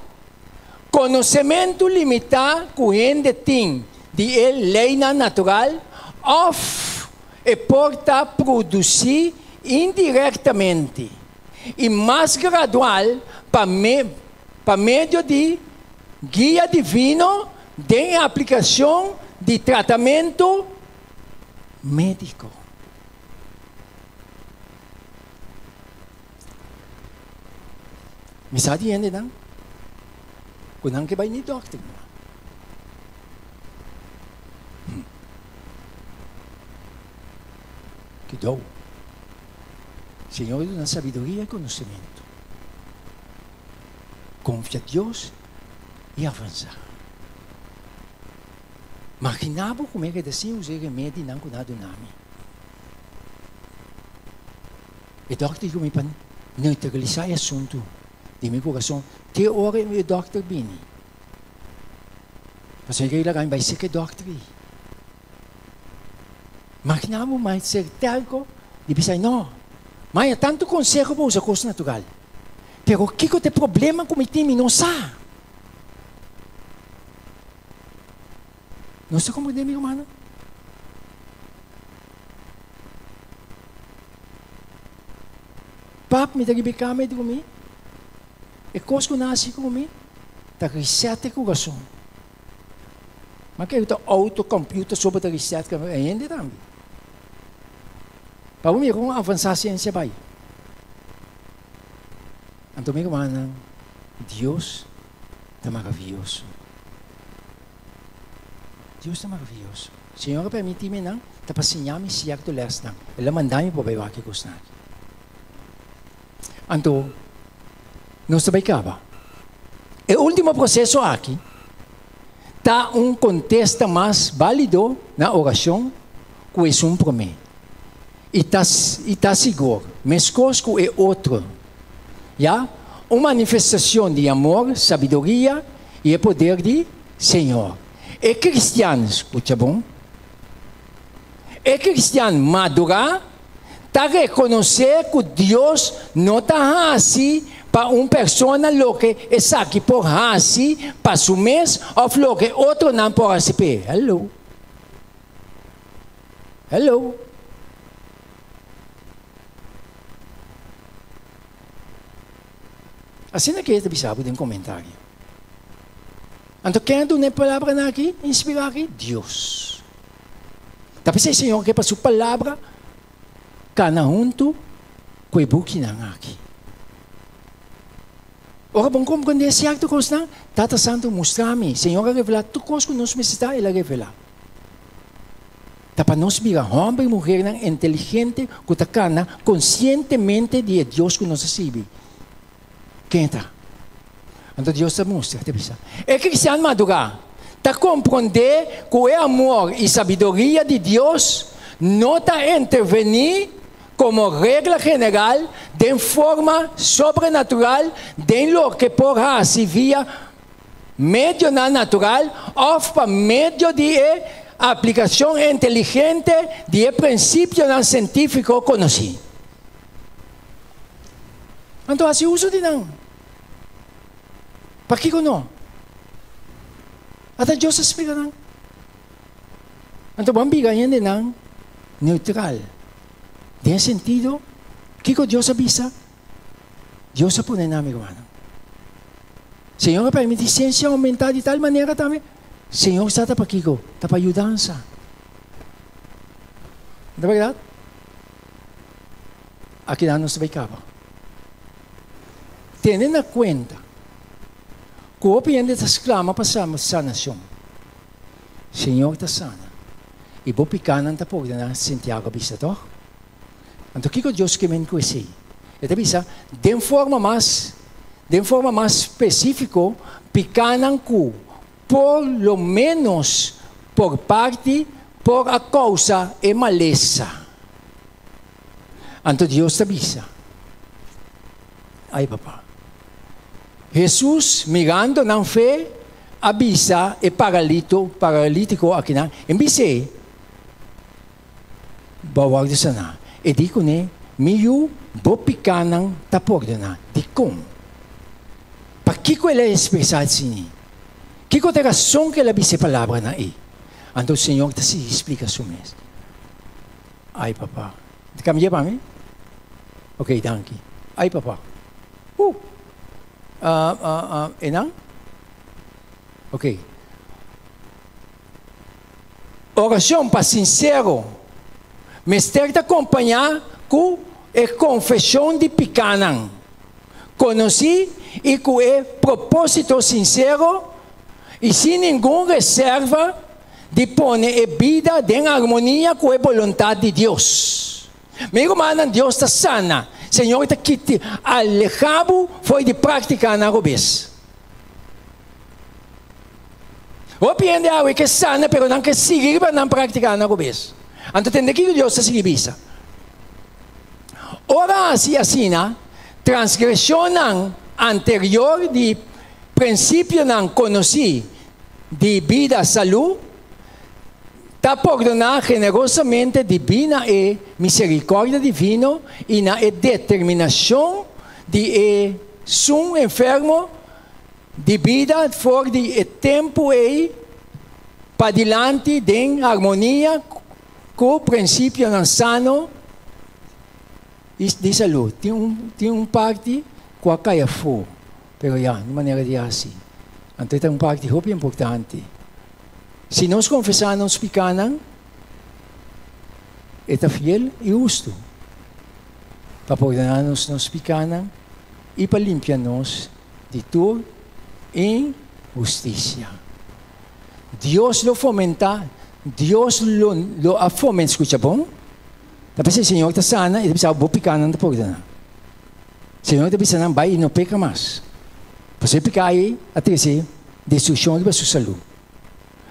Konosementu limitá ku hende tin di e leinan natural òf e por ta produsí indirektamente i mas gradual pa pa medio di guia divino den e aplikashon di tratamentu médiko. Mi sa di hendenan ku nan ke bai ni dòkter. Kidou. Señor a duna sabiduria i konosementu. Konfia Dios. I avansá. Maginá bo ku mi a keda sin usa e remedinan ku nan a duna mi. E dòkter di ku mi pa neutralisá e asuntu di mi kurason te ora e dòkter bini. Pasobra e laga mi bai serka e dòkter ei. Maginá bo mai ser terko di bisa no, mai a tantu konseho pa usa kos natural, pero kiko ta e problema ku mi tin mi no sa. Nos ta komprendé mi rumannan? Pap mi ta riba e kama e drumi, e kos ku nan hasi ku mi ta reset e kurason. Ma ke ta auto, computer so bo ta reset e hende tambe. Pa bo mira kon avansa siensia bai. Anto mi rumannan, Dios ta maravioso. Dios ta maravioso. Señor a permití mi nan ta pa siña mi sierto lèsnan. El a manda mi pa bai wak e kosnan aki. Anto, nos ta bai kaba. E último proseso aki ta un kontesta mas bálido na orashon ku esun promé i ta i ta sigur, meskos ku e otro, ya, un manifestashon di amor, sabiduria i e poder di Señor. E kristian, skucha bon, e kristian madurá ta rekonosé ku Dios no ta hasi pa un persona loke esaki por hasi pa su mes òf loke otronan por hasi p'e. Hello. Hello. Asina ke ta bisa bo den komentario. Anto ken a duna e palabranan aki, inspirá aki? Dios. Ta p'esei Señor ke pa su palabra kana huntu ku e bukinan aki. Ora bo komprendé sierto kosnan, Tata Santu mustra mi, Señor a revelá tur kos ku nos mester ta, El a revelá. Ta pa nos bira hòmber i muhernan inteligente ku ta kana konsientemente di e Dios ku nos a sirbi. Ken ta? Anto Dios ta mustra, ta bisa, E kristian madurá ta komprondé ku e amor i sabiduria di Dios no ta intervení komo regla general den forma sobrenatural den loke por hasi via medionan natural òf pa medio di e aplikashon inteligente di e prinsipionan sientífiko konosí. Anto hasi uso di nan. Pakiko no? Ata Dios a splika nan. Anto bo a bira hendenan neutral. Den sentido, kiko Dios a bisa? Dios a pone nan, mi rumannan. Señor a permiti siensia oumentá di tal manera tambe. Señor sa ta pakiko? Ta pa yudansa. No ta bèrdat? Akinan nos ta bai kaba. Tene na kuenta ku hopi hende ta sklama pa sanashon. Señor ta sana i bo pikánan ta pordoná, Santiago a bisa, tòg? Anto kiko Dios ke men ku esei? E ta bisa den forma mas den forma mas spesífiko pikánan ku por lo ménos por parti por a kousa e malesa. Anto Dios ta bisa, Ai papa. Hesus, mirando nan fe, a bisa e paralito, paralítiko akinan, en bis'é, Bo a wòrdu saná. E di kuné, Mi yu, bo pikánan ta pordoná. Dikon? Pakiko el a ekspresá asina? Kiko ta e rason ku el a bisa e palabranan ei? Anto Señor ta sigui splika su mes. Ai papa. Ta cambia pa mi? Ok, danki. Ai papa. Uh! Uh, uh, uh, enan? Ok. Oracion pa sincero mester ta compaña cu e confesion di picanan conoci y cu e proposito sincero y sin ningun reserva di pone e bida den armonia ku e boluntat di Dios. Mi rumannan, Dios ta sana. Señor ta kiti, aleha bo for di práktikanan robes. Hopi hende awe ke sana pero nan ke sigui riba nan práktikanan robes. Anto tende kiko Dios ta sigui bisa. Ora hasi asina, transgreshonnan anterior di prinsipionan konosí di bida salú ta pordoná generosamente debí na e miserikòrdia divino i na e determinashon di esun enfermo di bida for di e tempu ei padilanti den harmonia ku prinsipionan sano di salú. Tin un tin un parti ku a kai afó, pero ya, no manera di hasi. Anto e ta un parti hopi importante. Si nos konfesá nos pikánan, e ta fiel i hustu pa pordoná nos nos pikánan i pa limpia nos di tur inhustisia. Dios lo fomentá, Dios lo lo a fomen, skucha bon, ta p'esei Señor ta sana i ta bisa bo pikánan ta pordoná. Señor ta bisa nan bai i no peka mas. Pasobra e piká ei a trese destrukshon riba su salú.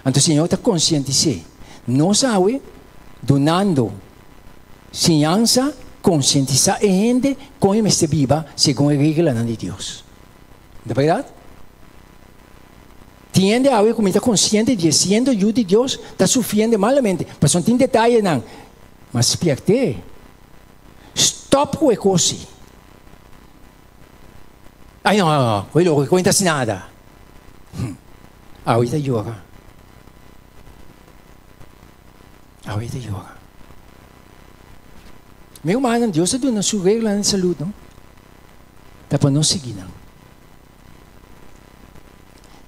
Anto Señor ta konsientis'é. Nos awe dunando siñansa konsientisá e hende kon e mester biba segun e reglanan di Dios. No ta bèrdat? Tin hende awe ku mi ta konsiente di e siendo yu di Dios ta sufriendo malamente pasobra tin detayenan. Ma spièrt'é. Stòp ku e kos ei. Ay no, no, no, loco, cu ta nada. Awe ta yora. Awe ta yora. Mi hermano, Dios a duna su reglanan di salud, no? Ta pa nos sigui nan.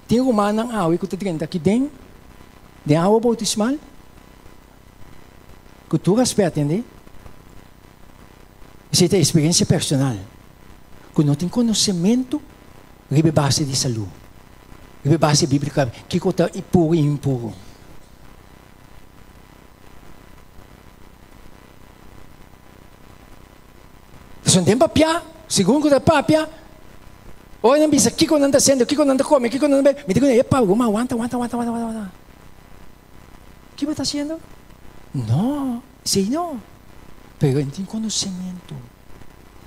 Tin rumannan awe cu ta drenta aki den, den awa bautismal, Ku tur respet, tende? Esei ta eksperensia personal ku no tin konosementu riba e base di salú, riba e base bíblika kiko ta puru i impuru. Pasobra den papia, segun ku ta papia, ora nan bisa kiko nan ta hasiendo, kiko nan ta kome, kiko nan ta bebe, mi ta kende, epa, ruma, wanta, wanta, wanta, wanta, wanta. Ki bo ta hasiendo? No, esei no. Pero e no tin konosementu.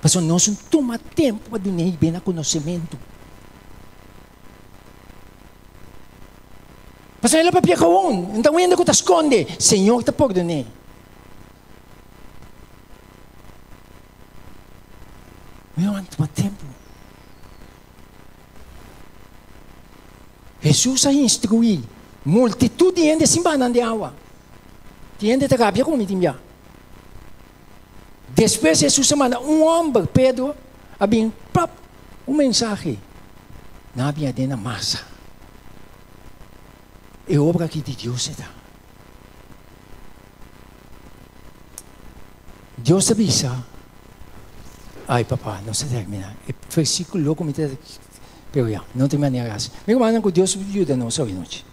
Pasobra nos no tuma tempu pa duna e bena konosementu. Pasobra el a papia gewoon, no ta un hende ku ta skonde. Señor ta pordon'é. Mi no tuma tempu. Hesus a instruí multitut di hende sin baha nan den awa. Tin hende ta rabia ku mi tin bia. Despues Hesus a manda un hòmber, Pedro, a bin plop un mensahe. Nan a bin aden na masa. E obra aki di Dios e ta. Dios ta bisa, Ay papá, nos a termina. E versículo ku mi ta pero ya, no tin manera hasi. Mi rumannan ku Dios yuda nos awe nochi.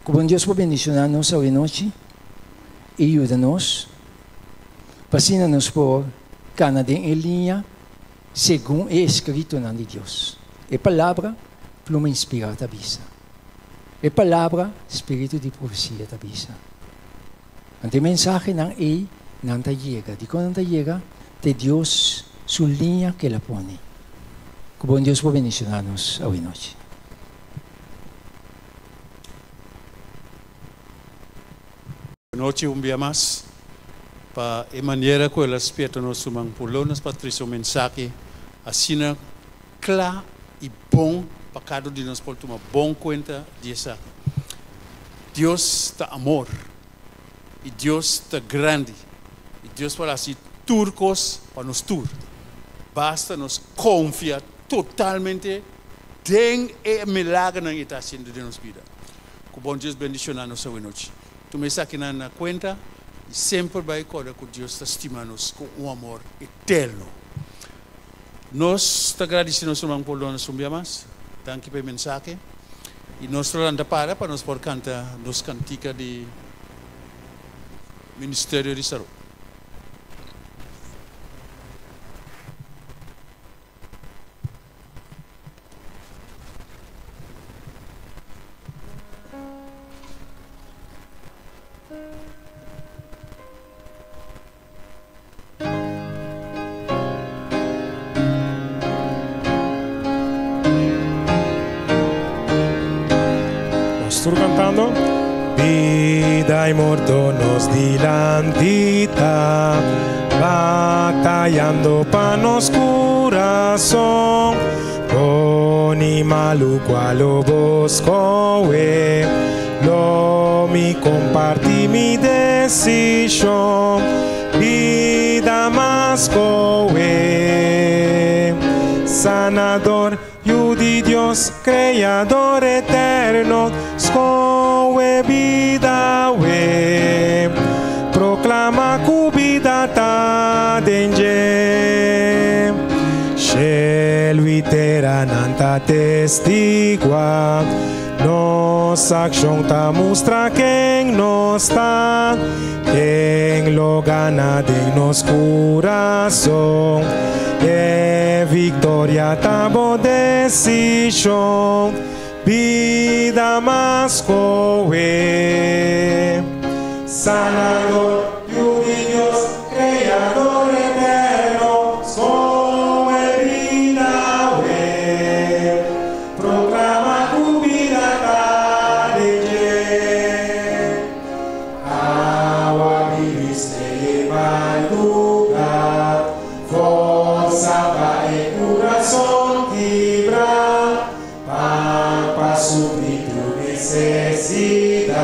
Ku bon Dios por bendishoná nos awe nochi i yuda nos pa asina nos por kana den e liña segun e eskritonan di Dios. E palabra pluma inspirá ta bisa. E palabra spiritu di profesia ta bisa. Anto e mensahenan ei nan ta yega. Dikon nan ta yega? Te Dios su liña ku el a pone. Ku bon Dios por bendishoná nos awe nochi. Nochi un bia mas pa e manera ku el a spierta nos ruman Polonas pa trese un mensahe asina kla i bon pa kada un di nos por tuma bon kuenta di esaki. Dios ta amor i Dios ta grandi i Dios por hasi tur kos pa nos tur. Basta nos konfia totalmente den e milagernan e ta hasiendo den nos bida. Ku bon Dios bendishoná nos awenochi. Tuma esakinan na kuenta i semper bai kòrda ku Dios ta stima nos ku un amor eterno. Nos ta gradisí nos ruman por duna nos un bia mas. Danki pa e mensahe. I nos lo lanta para pa nos por kanta nos kantika di Ministerio di Salú. Nos tur kantando. Bida i morto nos dilanti ta, batayando pa nos kurason. Bon i malu kua lo bo skohe, lo mi kompartí mi desishon. Bida m'a skohe. Sanador, Yu di Dios, Kreador eterno, skohe bida awe. Proklamá ku bida ta den dje. Shelu i tera nan ta testiguá. Nos akshon ta mustra ken nos ta. Ken lo gana den nos kurason? E viktoria ta bo desishon. Bida m'a skohe. Sanador, Yu di Dios, Kreador eterno, skohe bida awe. Proklamá ku bida ta den dje. Awa bini strea mardugá, forsa pa e kurason kibrá, pan pa supli tur nesesidat.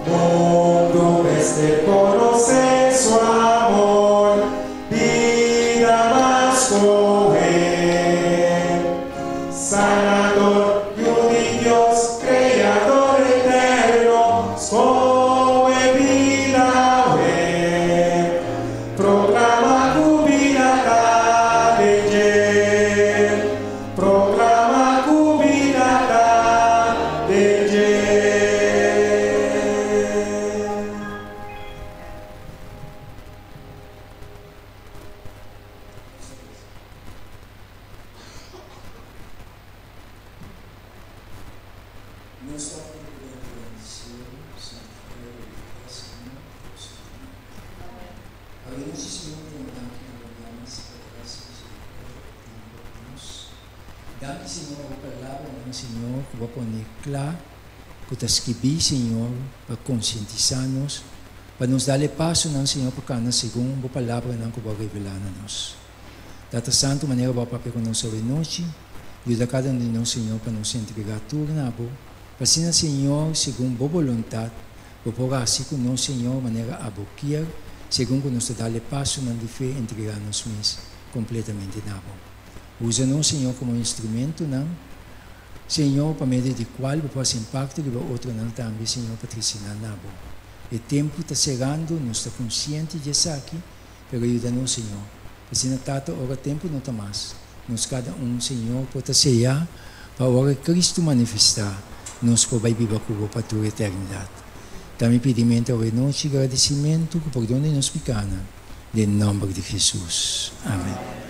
Mundu mester konosé su amor, bida m'a skohe. Sanador, Yu di Dios, Kreador eterno, skohe bida awe. Proklamá ku bida ta den dje. Proklamá ku bida ta den dje. Nos Tata ku ta den cielo, santifiká i glorifiká Señor Dios su nomber. Awe nochi, Señor, mi ta danki na bo mas pa gracia i misericordia ku tin pa ku nos. Danki, Señor, pa bo palabranan, Señor, ku bo a pone kla, ku ta skibí, Señor, pa konsientisá nos, pa nos dal e pasonan, Señor, pa kana segun bo palabranan ku bo a revelá na nos. Tata Santu, manera bo a papia ku nos awe nochi, yuda kada un di nos, Señor, pa nos entregá tur na bo, pa asina, Señor, segun bo boluntat, bo por hasi ku nos, Señor, manera abo kier, segun ku nos ta dal e pasonan di fe entregá nos mes kompletamente na bo. Usa nos, Señor, komo instrumentonan, Señor, pa medio di kual bo por hasi impakto riba otronan tambe, Señor, pa trese nan na bo. E tempu ta serando, nos ta konsiente di esaki, pero yuda nos, Señor. Asina, Tata, ora tempu no ta mas, nos kada un, Señor, por ta seyá pa ora Kristu manifestá, nos por bai biba ku bo pa tur eternidat. Ta mi pidimentu awe nochi, gradisimentu ku pordon di nos pikánan, den nòmber di Hesus. Amèn.